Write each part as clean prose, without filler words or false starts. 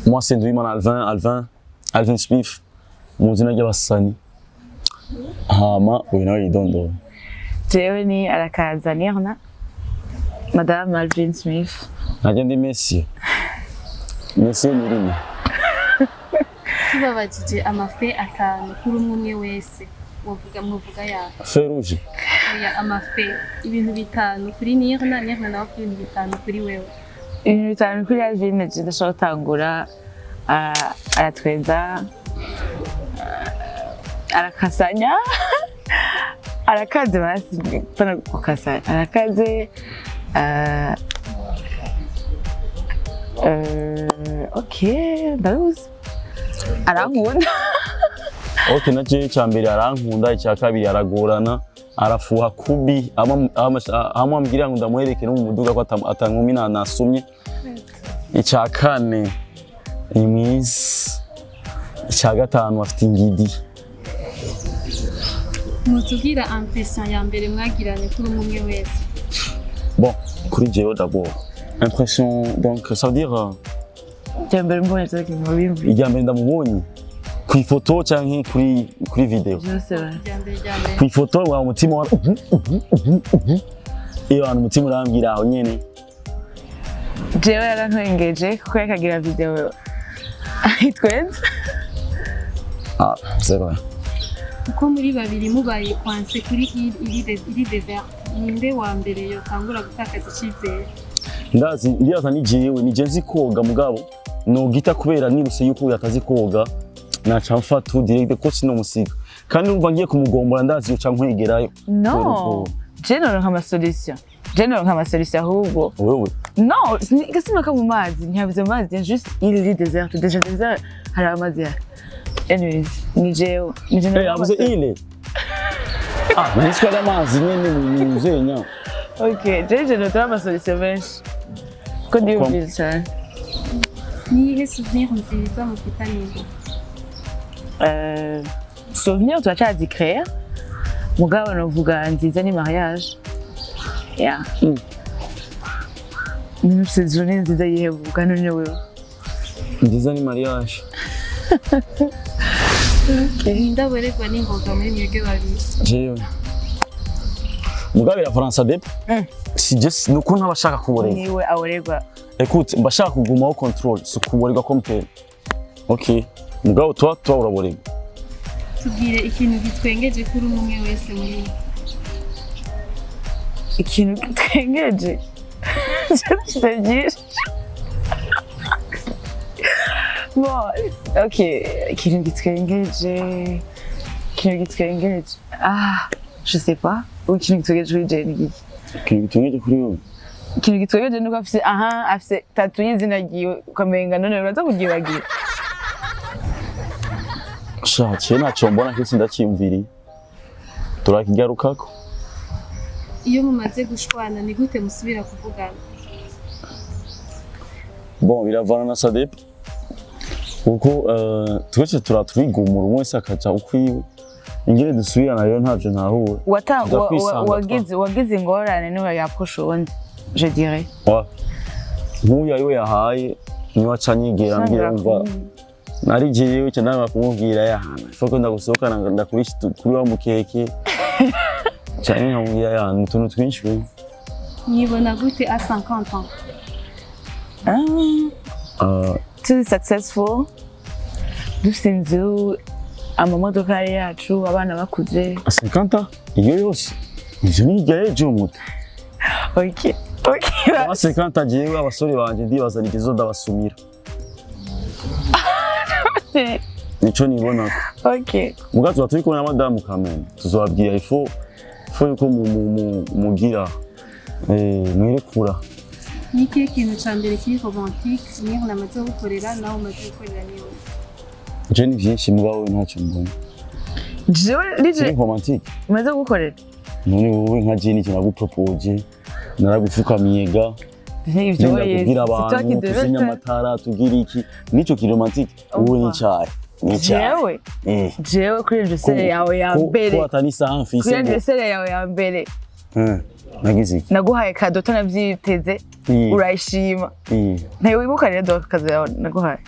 Moi, c'est Nduwimana Alvin, Alvin, Alvin Smith, mu izina ry'abasani. Hama uyu nawe yidondora. Jewe ni Arakaza Nirna, Madame Alvin Smith. Najye ndi Messi. Messi nyirine. Tubabajije amafe 5 kuri umwe umwe wese, wovuga, mwovuga yawe? Feu rouge. Oya, amafe, ibintu 5 kuri Nirna, Nirna nawe kuri ibintu 5 kuri wewe. Ibintu 5 kuri Alvin, je ndashobora gutangura: aratwenza, arakasanya, arakaze, basi pana gukasanya, arakaze. Ok, ndabibuze. Arankunda. Ok, na icya mbere arankunda, icya kabiri aragorana, arafuha kubi, hamwe ambwira ngo ndamuhereke no mu muduga ko atankumi nasumye. Icya kane ni mwiza. Icya gatanu afite ingidi. Mutubwira impression ya mbere mwagiranye kuri umwe umwe wese. Bon, kuri jewe d'abord. Impression, donc ça veut dire Icya mbere mbonye cyo mu bimvi. Irya mbere ndamubonye ku ifoto canke kuri video? Byose ba. Rya mbere, rya mbere. Ku ifoto wa umutima wa iyo hantu umutima urambwira aho nyene. Jewe yarantwengeje kuko yakagira video itwenza. Ah, c'est vrai. Uko muri babiri mubaye coincé kuri île iri déserte, ninde wa mbere yotangura gutakaza icyizere? Ndazi, ndibaza ni jewe, ni je nzi koga, mugabo nogita kubera nibuse yuko uyu atazi koga, naca mfata direct ko sinomusiga, kandi urumva ngiye kumugombora, ndazi uca nkwegerayo. No. Kubera ubwoba. Je noronka amasolution, je noronka amasolution ahubwo. Wewe? Non, gasinoka mu mazi, ntiyavuze mu mazi, juste île iri déserte. Déjà désert hari amazi ya. Anyways, ni jewe, ni je. Eh, yavuze ile, ah, niswe amazi nyene mu muzenya. Ok, je notora amasolution menshi ko ndiyumvira cyane. Niyihe souvenir nziza mufitaniye? Souvenir turacyazicréa, mugabo novuga nziza ni mariage, yeah. Nufise journée nziza yihebuka none wewe? Nziza ni mariage. Ninde aborerwa n'ingoga muri mwebwe babiri? Jewe, mugabe ya Faransa dep si je, nuko ntabashaka kuborerwa. Niwe aborerwa. Écoute, mbashaka kugumaho contrôle, si kuborerwa comme tel. Ok, mugabo tuba uraborerwa. Tubwire ikintu gitwengeje kuri umwe umwe wese muri mwe. Ikintu gitwengeje, c'est byinshi. Bon, ok, ikintu gitwengeje, ikintu gitwengeje, ah, je sais pas. Ou ikintu gitwengeje kuri jewe ni giki? Ikintu gitwengeje kuri wowe? Ikintu gitwengeje nuko afise, aha, afise tattoo y'izina ryiwe, ukamenga none uraza kuryibagira. Sha, ciye ntacyo mbona kisi, ndacyiyumviriye, turakigarukako. Iyo mumaze gushwana, ni gute musubira kuvugana? Bon, biravana na ça dépend, kuko twese turatwigumura, umwe wese akaja ukwiwe. Ingene dusubirana rero ntavyo ntahura. Tuza kwisanga. Wagize ingorane niwe yapusha uwundi, je dirais. Wa nk'uyu ariwe yahaye, niwe aca anyegera, ambwira umva, nari jewe ca ndanga kumubwira yahana ifoko ndagusohokana, ndakurisha kuri wa mukeke, canke nkamubwira yahana utuntu twinshi we. Mwibona gute à 50 ans? Ah, turi successful, dufite inzu, amamodokari yacu, abana bakuze. 50 ans iyo yose ivyo ni hirya y'ejo muto. Ok. Ama 50 ans, jewe abasore banje ndibaza nigezo ndabasumira, nico nibonako. Muga tuba turi kumwe na madamu Kamene, tuzobabwira ifo yuko mugira mwirekura. Ni ikihe kintu ca mbere kiri romantique niyo namaze gukorera, nawe umaze gukorera niwe? Je ni vyinshi, mugabo wewe ntacyo mbona. Jewe nije kiri romantique maze gukorera? None wowe nka je niki nagupropoje? Naragupfukamiye ga. Ivyo Ngenda kubwira c'est toi qui abantu devais tuzimya faire. amatara, tugira iki, nico kiri romantique. Wowe Umva. ni cyayi, ni cyayi. Jewe Eh. jewe kuri anniversaire yawe ya mbere, ko atani isaha mfise kuri ngo anniversaire yawe ya mbere, nagize iki? Naguhaye cadeau utanavyiteze, urayishima. Ntiwibuka rero cadeau yawe naguhaye?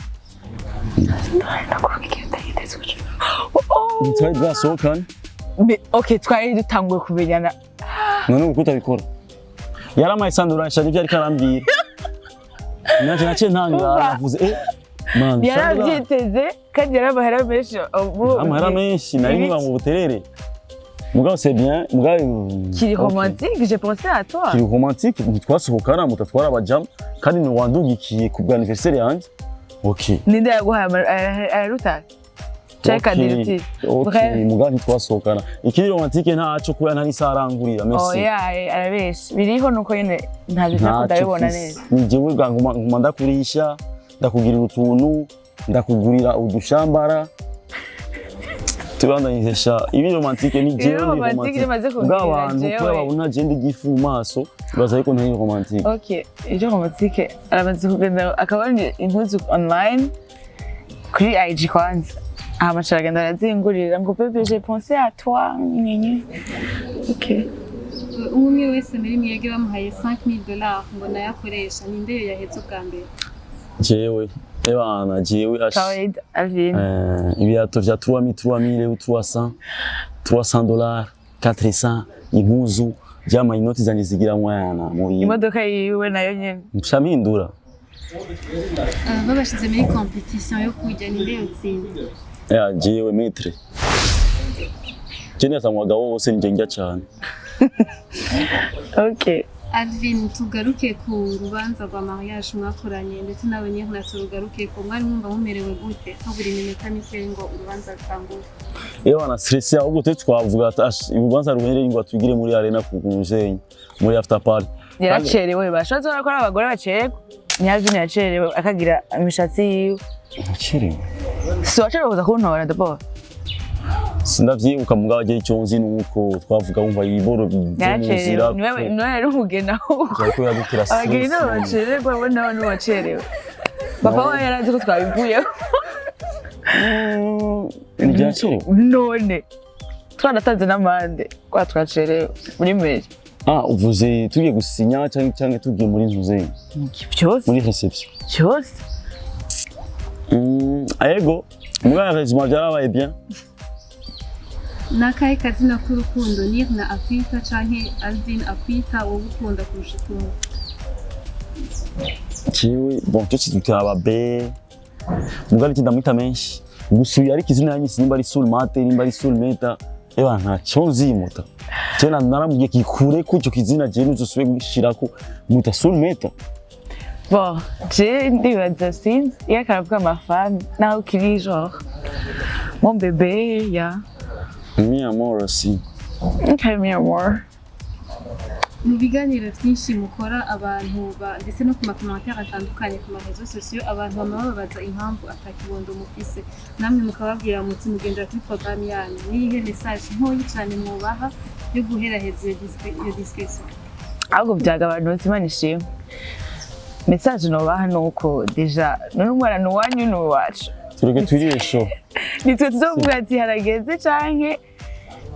Ndakurungikiye utayiteze. Oh. Ntitwari bwasohokane. Mais, ok, twari dutanguye kumenyana. None ubu kutabikora, yaramaye sandura nivyo ariko arambwira, nanje naciye ntangara. Umva. Navuze eh man, Yarabyiteze kandi yari amahera menshi. Amahera menshi nari niba mu buterere, mugabo c'est bien, mugabo Kiri ok. romantique, j'ai pensé à toi. Kiri romantique, ntitwasohokana, mutatwara abajama, kandi ni wandugikiye ku bwa anniversaire yanjye, ok. Ninde yaguhaye araruta canke kadiruti? Ok. Bref. Mugabo ntitwasohokana, ikiri romantique ntaco, kubera nta n'isaha arangurira, merci. Oya, arabesha, biriho nuko nyene ntabyo ntako Ntacyo ndabibona mfise. neza. Ni jewe bwa nguma ndakurisha, ndakugirira utuntu, ndakugurira udushambara, tubandanyisha ibi romantique ni jewe Ibi ndi romantique romantique. rimaze kubwira Bw'abantu jewe. kubera babona je ndi gifu mu maso, baza ariko ntari romantique. Ok, ibyo romantique, aramaze kugenda akabona impuzu online kuri IG kwanza, hama aca aragenda arazingurira ngo: "Bébé, j'ai pensé à toi." Nyenye, ok. Umwe umwe wese muri mwebwe bamuhaye 5000 $ ngo nayakoresha, ninde yo yahetse ubwa mbere? Jewe, ebana, jewe ash Kawaida, Alvin. Ibirato vya 3000, 3000 ou 300, $300, 400, impuzu vyama, inoti zanje zigira mwana mu bintu. Imodoka yiwe nayo nyene. Nca mpindura. Babashize muri compétition yo kurya, ninde yotsinda? Ya, jewe maître, je nasa mu bagabo bose nije ndya cane. Ok. Alvin, tugaruke ku rubanza rwa mariage mwakoranye ndetse nawe nyine turugaruke ko mwari mwumva mumerewe gute nko buri minota mike ngo urubanza rutangure? Iyo bana stressé, ahubwo twe twavuga ati: "Ash, urubanza ruhereye ngo tugire muri arena ku musenyi muri after party." Yaracerewe, bashatse ko ari abagore bacererwa, ni Alvin yacerewe akagira imishatsi yiwe. Nacerewe? Si wacerewe kuza kuntora d'abord? Sindavyibuka, mugabo agiye, icyo nzi nuko twavuga wumva ibiboro bive mu nzira. Yaracerewe, niwe yari umugeni ahubwo. Yariko yadutera Abageni stress. nibo bacererwa, bo nabo nibo bacerewe. Papa we yari azi ko twabivuyeho. Ni byacerewe? None twaratanze n'amande kwa twacerewe muri mairie. Ah, uvuze tugiye gusinya cyangwa tugiye muri ntuzenye? Byose. Muri réception? Byose. Ego, mugabo heureusement byarabaye bien. Ni akahe kazina k'urukundo Nirna akwita canke Alvin akwita wowe ukunda kurusha utundi? Jewe, bon, cyo kitutira aba be, mugabo iki ndamwita menshi gusa uyu, ariko izina yanyise nimba ari Sulmate, nimba ari Sulmeta, eba ntacyo nzimuta. Je naramubwiye kikure ko icyo kizina je ntuzosubire kugishirako, muta Sulmeta. Bon, je ndibaza, sinzi iyo akaravuga amafani naho kiri genre mon bébé ya. Mi amor aussi. Okay, mi amor. Mu biganiro byinshi mukora, abantu ndetse no ku ma commentaires atandukanye ku ma réseaux sociaux, abantu bama bababaza impamvu atakibondo mufise, namwe mukababwira muti mugendera kuri programme yanyu. Niyihe message ntoyi cane mwubaha yo guheraheza iyo discussion? Ahubwo byagabanutse, Imana ishimwe. Message nobaha ni uko déjà none umwana ni uwanyu, ni uwacu. Tureke twirire show. Nitwe tuzovuga ati harageze canke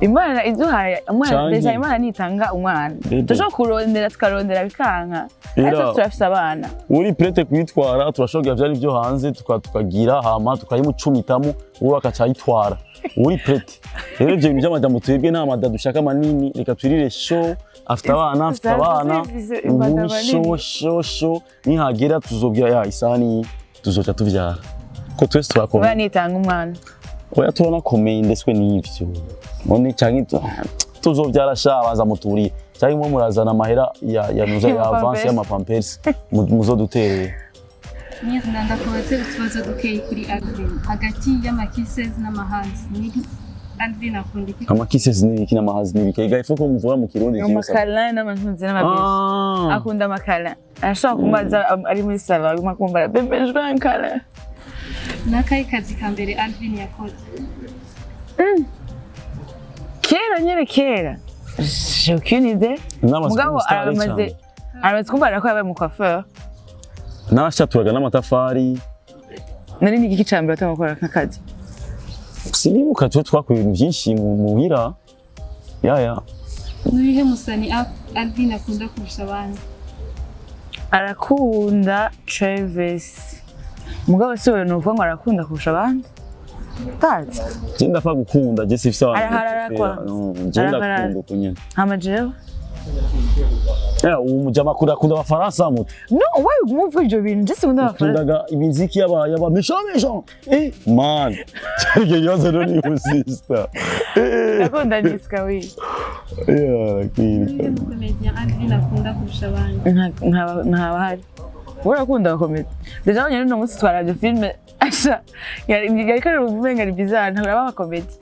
Imana iduhaye umwana. Déjà Imana nitanga umwana. Bébé. Dushobora kurondera, tukarondera bikanka, ariko turafise abana. Uri prête kuyitwara, turashobora byari byo hanze tukagira hama tukayimucumitamo, uwo akaca ayitwara. Uri prête rero, ibyo bintu by'amadamu, twebwe nta mada dushaka manini, reka twirire show. Afite abana, afite abana. Zifise ubu amada ni show. manini. Show, show nihagera tuzobwira ya isaha ni tuzoca tuvyara ko twese Imana turakomeye. nitanga umwana. Oya, turanakomeye ndetswe n'ivyo none canke tuzovyara sha, baza muturiye canke mwe murazana amahera ya nuza ya avance y'amapampers muzoduterera. Mirna, ndakubaze utubazo dukeyi kuri Alvin. Hagati y'ama kisses n'ama hugs, ni Alvin akunda iki? Ama kisses n'ibiki n'ama hugs n'ibiki? Ega ifo ko muvuga mu Kirundi Ama kimwe. câlins n'amantunzi n'amabisi. Ah. Akunda ama câlins, arashobora kumubaza ari muri salon, aguma kumbara: "Bébé, je veux un câlin." Ni akahe kazi ka mbere Alvin yakoze? Kera nyene, kera, j'ai aucune idée. Namaze Mugabo kuba umusitari aramaze cane. aramaze kumbara ko yabaye mu coiffeur. Narashaturaga n'amatafari. Nari ni igiki ca mbere atangakora nk'akazi? Sinibuka, tuba twakora ibintu byinshi muhira yaya. Ni uwuhe musani Alvin akunda kurusha abandi? Arakunda Travis. Mugabo si wewe nuvuga ngo arakunda kurusha abandi. Tazi. Je ndapfa gukunda, je sifise abantu Araharara bapfera. kwa. No, je Araharara. ndakunda uko nyene. Hama jewe. Eh, uwo mujama akunda abafaransa muto. No, wowe uguma uvuga ivyo bintu, je sinkunda abafaransa. Akundaga imiziki y'aba méchant méchant. Eh, man. Icyo kibazo rero ni sister. Eh, Ndakunda Niska, oui. yeah, Niwe kwiri. mucomédien Alvin akunda kurusha abandi? Ntabahari. Wowe urakunda abacomédien. Déjà abonye n'uno munsi twaravye film, asha yariko aravuga ari bizarre, ntabwo araba abacomédien.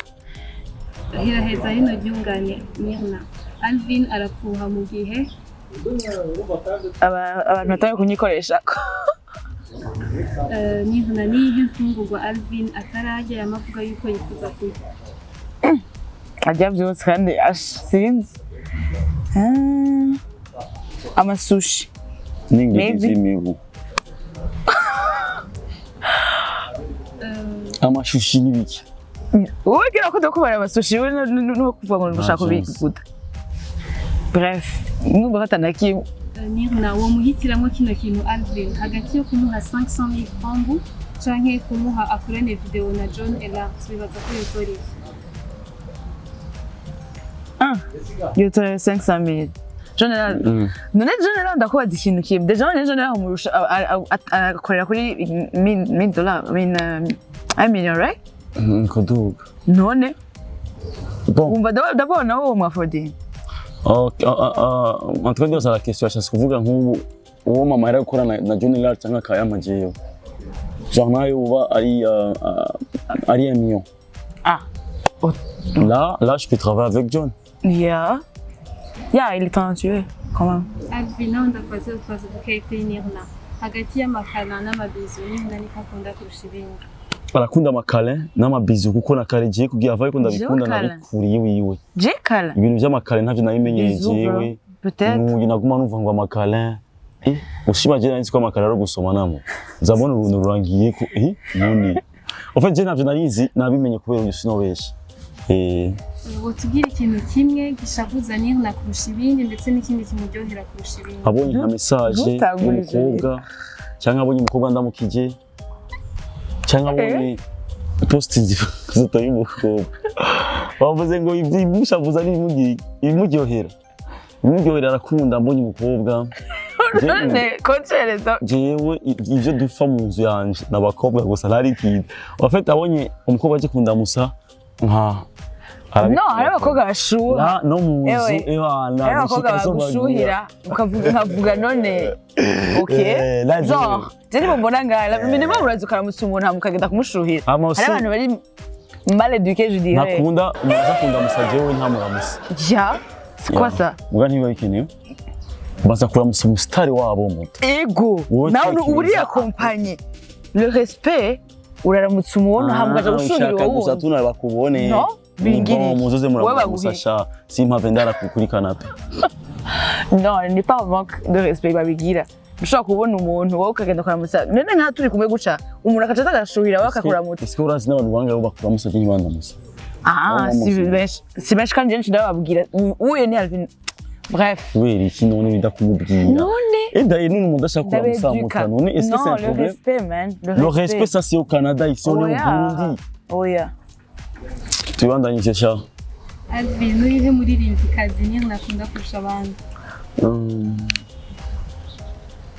Hiraheza rino ryungane, Mirna, Alvin arapfuha mu gihe Abantu batangiye kunyikoresha. Mirna, niyihe mfungurwa Alvin atararya yamavuga yuko yifuza kurya? Arya vyose kandi asha sinzi. Ah, amasushi. N'ingeri Maybe. z'imibu. Amashushi n'ibiki? Wowe gira ko ndakubara amasushi, wowe no kuvuga ngo ushaka Nta chance. kubiguda. Bref, numva batanakimwe. Mirna, wo muhitiramwo kino kintu Alvin hagati yo kumuha 500 000 francs canke kumuha akorane video na John Elart, bibaza ko yotora iki? Ah, yotora 500 000. General, none General, ndakubaza ikintu kimwe. Déjà none General umurusha akorera kuri 1000 dollars, I mean, 1 million, right? Kuduga. None Bon. wumva ndabona wowe mwafodinga. Ok, en tout cas ndibaza la question yashatse kuvuga nk'ubu uwo mama yari gukora na John Elart cyangwa akayama jewe. Genre nayo uba ari 1 million. Ah. Oh. Là, là, je peux travailler avec John. Yeah, il est talentueux quand même. Alvin, nawe ndakubaza utubazo dukeyi kuri Mirna. Hagati y'amakana n'amabizu, Mirna niko akunda kurusha ibindi? Arakunda amaculin n'amabizu kuko na kare giye kugira avayo ko ndabikunda. Jewe câlin. Nabikuriye wiwe. Je câlin. Ibintu by'amaculin ntavyo nabimenyereye. Bisous, bro. Jewe Peut-être. nubu naguma numva ngo amaculin, ushima je nari nzi ko amaculin ari ugusoma namo nzabona uruntu rurangiye ko none en fait je ntavyo narizi, nabimenye kubera uyu, sinobesha. Wotubwira ikintu kimwe gishavuza Mirna kurusha ibindi ndetse n'ikindi kimuryohera kurusha ibindi? Abonye nka message Ntutangurije. y'umukobwa, cyangwa abonye umukobwa ndamukije, cyangwa abonye post ifoto y'umukobwa bavuze ngo ibyimushavuza ni ibimuryohera arakunda mbonye umukobwa. None contraire. Jewe ivyo dupfa mu nzu yanje n'abakobwa gusa, ntari ikintu. En fait abonye umukobwa aje kundamusa nka No, hari abakobwa bashuha. No mu nzu. Ewe. Ebana. Hari abakobwa bagushuhira ukavuga nkavuga none ok. Eh, la Genre je nimumbona ngaha minimum uraza ukaramutsa umuntu hama ukagenda kumushuhira. Hama Hari abantu bari mal éduqués, je dirais. Ntakunda umuntu aza kundamusa jewe ntamuramusa. Ya, c'est quoi ça? Muga ntibiba bikenewe, baza kuramutsa umusitari wabo muto. Ego. Wowe nawe tekereza. uri accompagné, le respect, uraramutsa umuntu hama ukaja gushuhira ushaka uwo gusa wundi. tuna bakubone. No, bingiriki. Bon, muzoze Wowe muramuramutsa. baguhi. Sha simpave ndara kuri canapé. Non, n'est pas un manque de respect babigira. Ushobora kubona umuntu, wowe ukagenda kuramutsa, none nka turi kumwe guca umuntu akaca aza agashuhira, wowe akakuramutsa. Ese urazi n'abantu bangahe bakuramusa cyangwa ntibandamutse? Ah, Aho si bamuzi. benshi, si benshi kandi benshi ndababwira uyu ni Alvin, bref. Kubera iki none bidakumubwira? None Et d'ailleurs, nous, umuntu adashaka kuramutsa ndabeduka. muta none est-ce que c'est Non, un le problème? respect, man, le Le respect, ça c'est au Canada, ici on est au Oya. Burundi. Oya. Tubandanyije sha. Alvin, n'uyuhe muririmbyikazi Mirna akunda kurusha abandi?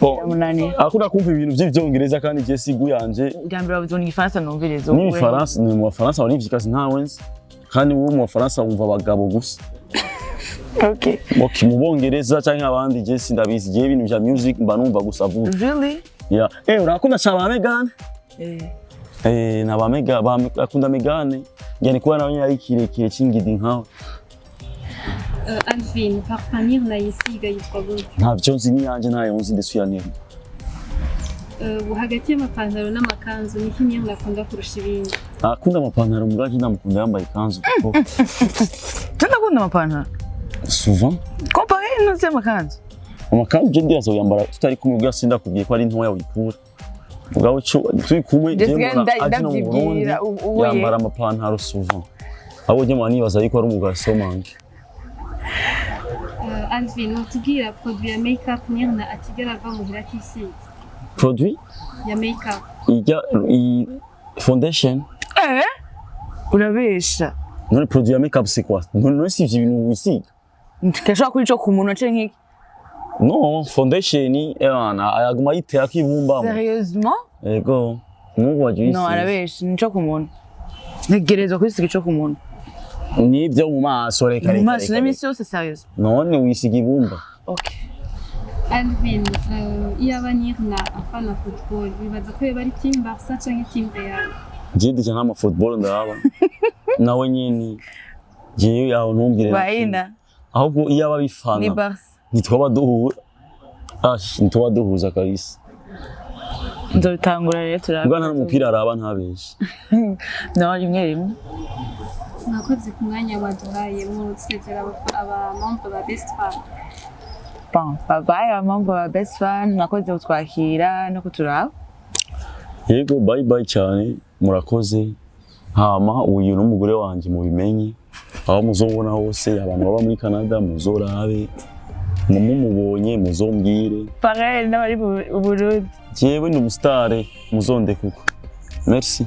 Bon, Biramunaniye. akunda kumva ibintu by'ivyongereza kandi je sigu yanje. Bwa mbere bavuze ngo ni igifaransa numviriza. Ni Ifaransa, ni mu Bafaransa barivyikazi ntawe nzi. Kandi wowe mu Bafaransa wumva abagabo gusa. Ok. Ok, mu Bongereza canke abandi je sindabizi. Je ibintu vya music mba numva gusa vuba. Really? Yeah. Urakunda cyane ba Megan? Eh. Na ba Megan, ba akunda Megan. Ngira kuba nawe ari kirekire c'ingidi nkawe. Alvin, parfum Mirna yisiga yitwa gute? Ntavyo nzi, ni yanje ntayo nzi ndetse uyanira. Hagati y'amapantaro n'amakanzu niki Mirna akunda kurusha ibindi? Akunda amapantaro, mugabo ndamukunda yambaye ikanzu kuko Ndakunda amapantaro. Souvent. Comparé n'uzi amakanzu. Amakanzu je ndibaza uyambara tutari kumwe, ubwo sindakubwiye ko ari ntoya wikura. Mugabo ico turi kumwe je Jessica, mbona aje no mu Burundi ndavyibwira, ubuye. yambara amapantaro souvent. Abo je mwana nibaza yuko ari umugaso manje. Alvin, utubwira produit ya make-up Mirna atigera ava muhira atisize? Produit? Ya make-up. Ijya iyi foundation. Eh, urabesha. None produit ya makeup, c'est quoi? None si ivyo bintu wisiga. Gashobora kuri ico ku munwa canke nk'iki? No, foundation ebana ayaguma yitera k'ibumbamo. Sérieusement? Yego, n'ubu waje. No, arabesha, nico ku munwa. Ntegerezwa kwisiga ico ku munwa. Nibyo mu maso, reka. Mu Reka, maso reka, n'imisi yose, sérieuse? None wisiga ibumba? Okay. Alvin, iyaba Nirna afana football, wibaza ko yoba ari team Barca canke team Real? Je déjà nta ma football ndaba nawe nyene, jewe aho ntumbwire na kimwe. Bayina. Ahubwo iyo aba Ni abifana Barca. ntitwaba duhura. Ash, ntitwaba duhuza kabisa. Nzobitangura rero, turabe. Ubwo nta n'umupira araba, ntabeshe. No, rimwe rimwe. Mwakoze ku mwanya waduhaye, musezera aba membre ba Best Fam. Bon, bye bye, abamambo ba Best Fan, mwakoze kutwakira no kuturaba. Yego, bye bye cyane, murakoze. Hama uyu n'umugore wanje, mubimenye aho muzobona hose. Abantu baba muri Canada muzorabe, mumubonye muzombwire. Pareil n'abari mu Burundi. Jewe ni umusitare, muzonde kuko merci.